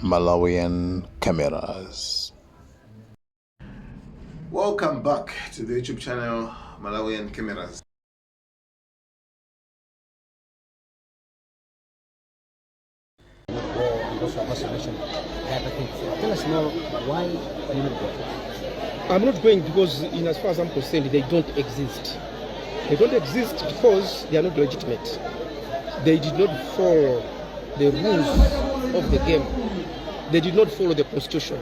Malawian Cameras. Welcome back to the YouTube channel Malawian Cameras. Go and also also mentioned that I think. Tell us more, why you not go? I'm not going because, in as far as I'm concerned, they don't exist. They don't exist because they are not legitimate. They did not follow the rules of the game. They did not follow the constitution.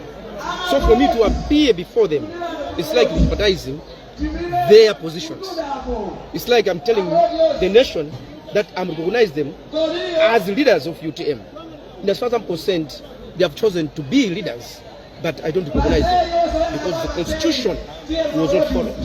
So for me to appear before them, it's like jeopardizing their positions. It's like I'm telling the nation that I'm recognize them as leaders of UTM. And as far as I'm concerned, they have chosen to be leaders, but I don't recognize them because the constitution was not followed.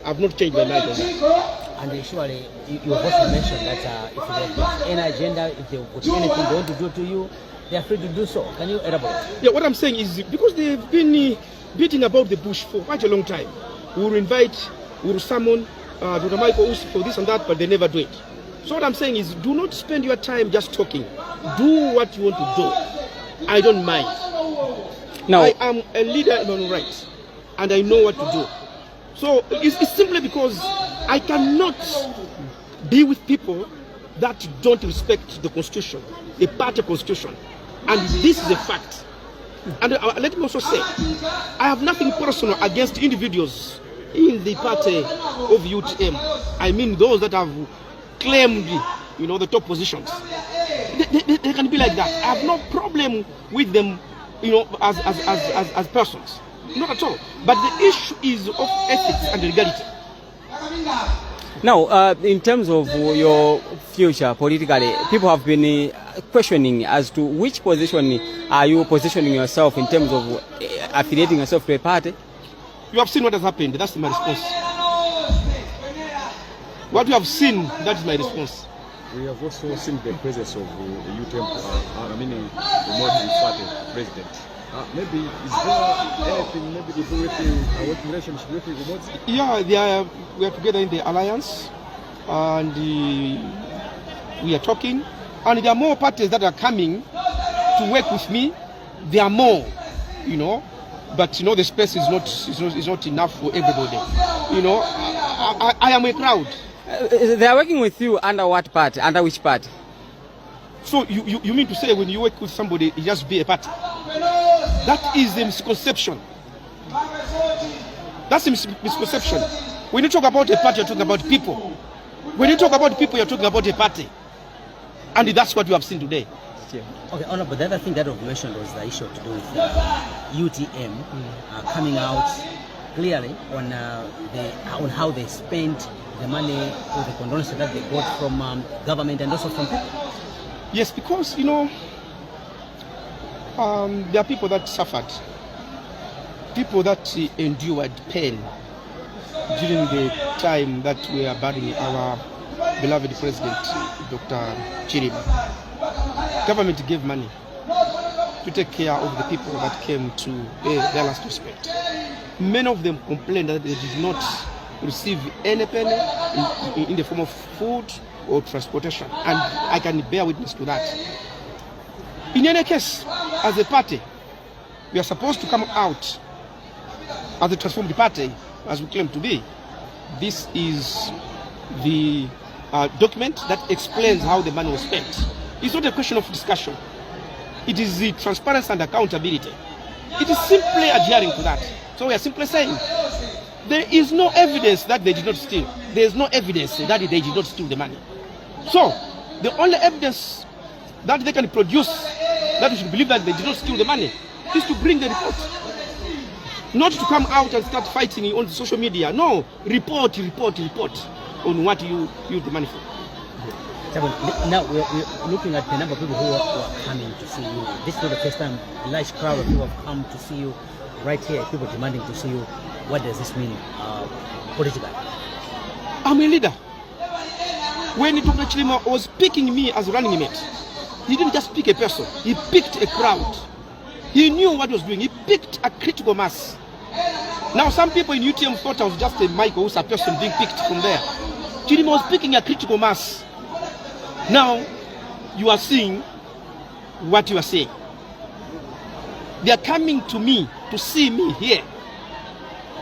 I've not changed my mind on that. And surely you have also mentioned that if they've got any agenda, if they've got anything they want to do to you, they are free to do so. Can you elaborate? Yeah, what I'm saying is because they've been beating about the bush for quite a long time. We will invite, we will summon Dr. Michael Usi for this and that, but they never do it. So what I'm saying is, do not spend your time just talking. Do what you want to do. I don't mind. Now, I am a leader in my own right, and I know what to do. So it's simply because I cannot be with people that don't respect the constitution, the party constitution. And this is a fact. And let me also say, I have nothing personal against individuals in the party of UTM. I mean those that have claimed, the top positions. They can be like that. I have no problem with them, as persons. Not at all. But the issue is of ethics and legality. Now, in terms of your future politically, people have been questioning as to which position are you positioning yourself in terms of affiliating yourself to a party? You have seen what has happened. That's my response. What you have seen, that is my response. We have also seen the presence of the UTM, I mean, Umodzi Party president. Maybe is there anything maybe to do with the working relationship with the Umodzi? Yeah, we are together in the alliance, and we are talking. And there are more parties that are coming to work with me. There are more. But the space is not enough for everybody. I am a crowd. They are working with you under what party? Under which party? So you mean to say when you work with somebody, it just be a party? That is a misconception. That's a misconception. When you talk about a party, you're talking about people. When you talk about people, you're talking about a party. And that's what you have seen today. Okay, Honorable, the other thing that was mentioned was the issue to do with UTM coming out clearly on how they spent the money or the condolences that they got from government and also from people. Yes, because there are people that suffered, people that endured pain during the time that we are burying our beloved president, Dr. Chilima. Government gave money to take care of the people that came to pay their last respect. Many of them complained that they did not receive any penny in the form of food or transportation, and I can bear witness to that. In any case, as a party, we are supposed to come out as a transformed party, as we claim to be. This is the document that explains how the money was spent. It's not a question of discussion. It is the transparency and accountability. It is simply adhering to that. So we are simply saying there is no evidence that they did not steal. There is no evidence that they did not steal the money. So the only evidence that they can produce that we should believe that they did not steal the money is to bring the report. Not to come out and start fighting on social media. No, report, report, report on what you use the money for. Now we're looking at the number of people who are coming to see you. This is not the first time a large crowd of people have come to see you right here, people demanding to see you. What does this mean politically? I'm a leader. When Dr. Chilima was picking me as running mate, he didn't just pick a person, he picked a crowd. He knew what he was doing. He picked a critical mass. Now, some people in UTM thought I was just a Michael Usi, a person being picked from there. Chilima was picking a critical mass. Now, you are seeing what you are seeing. They are coming to me to see me here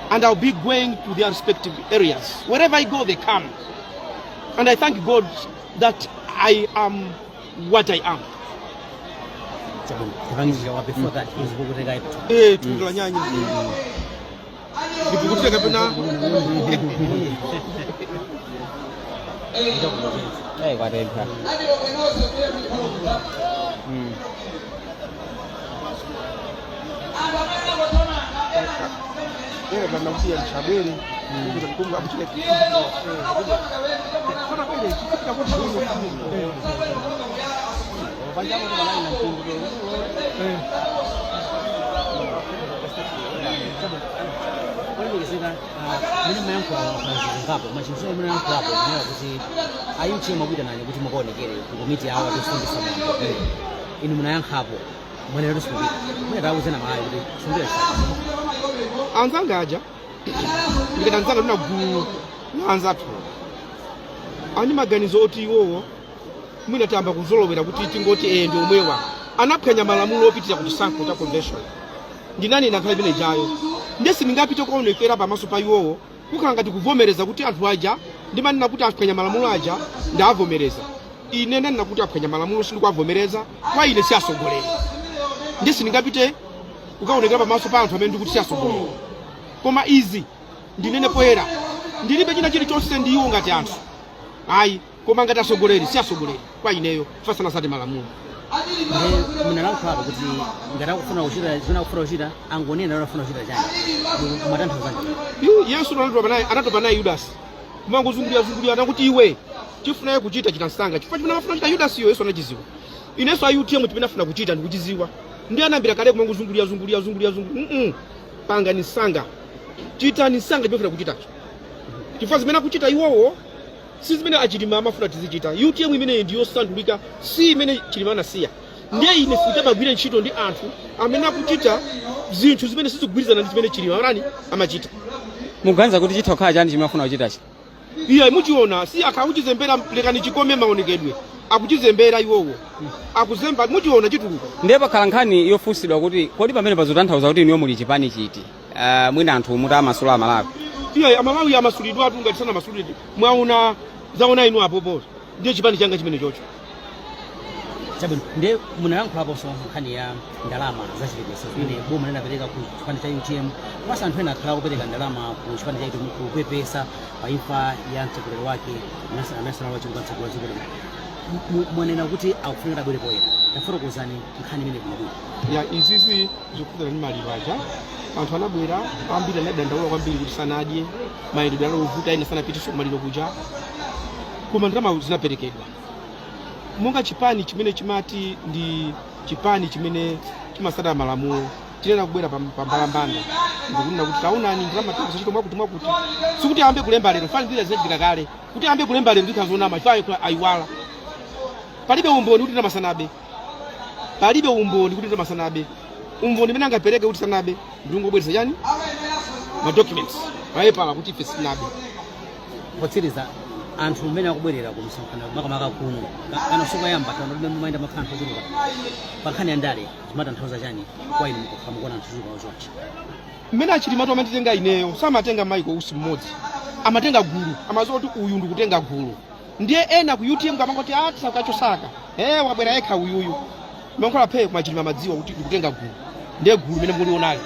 and I'll be going to their respective areas. Wherever I go, they come. And I thank God that I am what I am. Tipangiziwa before that uzikukutenga. Eh, tukula nyanya. Ndikukutika kapena. Eh, kwatentha. Era kana kuti chabwere. Kumba kuchika. Kana bwere chifika kuti. Olemekezeka, mene mayankhula ngapo machinso mene mayankhulapo kunena kuti a UTM akuitanani kuti mukaonekere ku komiti yawo atisungisa mwambo, inu munayankhapo, mwenera tisungika mwene tawuzena Malawi kuti sungire chifukwa. Anzanga aja, ndikati anzanga, ndina gulu la anzathu ani maganizo oti iwowo mwina tayamba kuzolowera kuti tingoti ee ndi omwewa anaphwanya malamulo opitira ku chisankho cha convention. Ndinanena nthawi imene ijayo, ndiye sindingapite kukaonekera pamaso pa iwowo, kukhala ngati kuvomereza kuti anthu aja ndimanena kuti aphwanya malamulo aja ndawavomereza. Ine ndanena kuti aphwanya malamulo, sindikuwavomereza. Kwa ine si atsogoleri, ndiye sindingapite kukaonekera pamaso pa anthu amene ndikuti si atsogoleri. Koma izi ndinene poyera, ndilibe china chilichonse ndi iwo ngati anthu ayi, koma ngati atsogoleri si atsogoleri kwa ineyo, sanatsate malamulo. Nde munalankhulapo kuti ngati akufuna kuchita zimene akufuna kuchita, angonena kuti akufuna kuchita chani, mwatanthauza? Yesu anatopa naye Yudasi kumangozungulira zungulira, nakuti iwe chifunaye kuchita chita msanga, chifukwa chimene amafuna kuchita Yudasi iyo Yesu anachiziwa. Inenso a UTM chimene afuna kuchita ndikuchiziwa, ndi anayambira kale kumangozungulira zungulira zungulira zungulira. Pangani msanga, chitani msanga chimene kuchitacho, chifukwa zimene akuchita iwowo si zimene achilima amafuna tizichita. UTM imeneyi ndi yosandulika, si imene Chilima anasiya. Ndiye ine sindimagwira ntchito ndi anthu amene akuchita zinthu zimene sizikugwirizana ndi zimene Chilima anani amachita. Mukuganiza kuti chitha kukhala chani chimene afuna kuchitachi? Iye muchiona, si akauchizembera, lekani chikome maonekedwe, akuchizembera iwowo, akuzemba, muchiona chituluka. Ndiye pakhala nkhani yofunsidwa kuti kodi pamene pazotanthauza kuti inuyo muli chipani chiti? Mwina anthu mutamasula Amalawi. Iye Amalawi amasulidwatu, ngati sanamasulidwe mwaona zaona inu apopo, ndiye chipani changa chimene chocho. Chabwino, ndiye munalankhulaponso nkhani ya ndalama zachipepeso zimene boma linapereka ku chipani cha UTM, komanso anthu ena akhala akupereka ndalama ku chipani cha UTM kupepesa pa imfa ya mtsogoleri wake amene wachiluka mtsogoleri wa dziko lino. Mwanena kuti akufunika abwere poyera, tafotokozani nkhani imene bwinobwino. Ya, izizi zokhudzana ndi maliro aja, anthu anabwera ambiri, anadandaula kwambiri kuti sanadye, mayendedwe analovuta, ena sanapitenso kumaliro kuja, koma ndalama zinaperekedwa. Monga chipani chimene chimati ndi chipani chimene chimasata malamulo, tinena kubwera pa mbalambanda ndikunena kuti taonani, ndalama tikuchita mwakuti mwakuti. Sikuti ayambe kulemba lero, fani zile zinachitika kale. Kuti ayambe kulemba lero ndikhala zonama, chifukwa ayiwala. Palibe umboni kuti ndalama sanabe, palibe umboni kuti ndalama sanabe. Umboni umene angapereke kuti sanabe ndingobweresa chani, ma documents, mapepala kuti ife sitinabe. Potsiriza, anthu mmene akubwerera ku msonkhano, makamaka kuno kana sikoyamba, taona kuti mumayenda makhala anthu ochuluka, pa nkhani ya ndale zimatanthauza chani kwa inu mukakhala mukuona anthu ochuluka ochonchi? Mmene achilimatu amanditenga ineyo, samatenga Michael Usi mmodzi, amatenga gulu, amaziwa kuti uyu ndikutenga gulu. Ndiye ena ku UTM kamangoti ati sakachosaka, eh, wabwera yekha uyuyu, mankhola phe, koma Chilima amadziwa kuti ndikutenga gulu. Ndiye gulu limene mukulionali,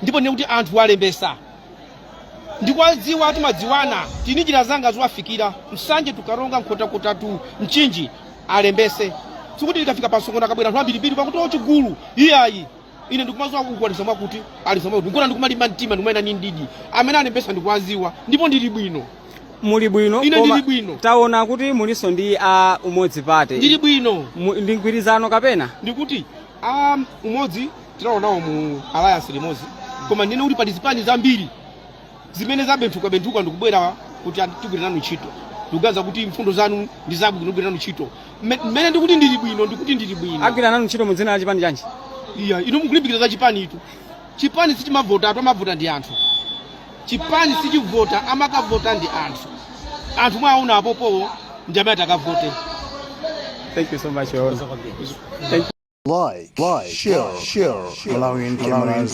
ndipo ndiye kuti anthu alembesa ndikwadziwa, timadziwana, tini njira zanga zowafikira, Msanje, Tukaronga, Nkhotakota tu Mchinji, alembese. Sikuti ndikafika pa msonkhano akabwera anthu ambirimbiri pakuti ochigulu, iyayi. Ine ndikumaziwa kukwanisa mwakuti alisa mwakuti, nkona ndikumalimba mtima, ndikumayenda ndi ndidi. Amene alembesa ndikuwaziwa, ndipo ndili bwino. Muli bwino? Ine koma ndili bwino. Taona kuti mulinso ndi a Umodzi Party. Ndili bwino. Ndi mgwirizano kapena? Ndikuti Umodzi tinaonawo mu alliance limodzi, koma ndine kuti pali zipani zambiri zimene zabenthuka benthuka ndikubwera kuti tigwire nanu ntchito, ndikuganiza kuti mfundo zanu ndi zabwino, tigwire nanu ntchito. Mmene ndikuti ndili bwino, ndikuti ndili bwino. Agwira nanu ntchito mu dzina la chipani chanji? Iya, inu mukulimbikira za chipani itu. Chipani sichimavota atu, amavota ndi anthu. Chipani sichivota, amakavota ndi anthu. Anthu mwaona apopowo ndi amene atakavote. Thank you so much, Your Honor. Kwambiri. Thank you. Like, share, Malawian cameras,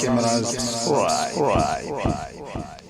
subscribe.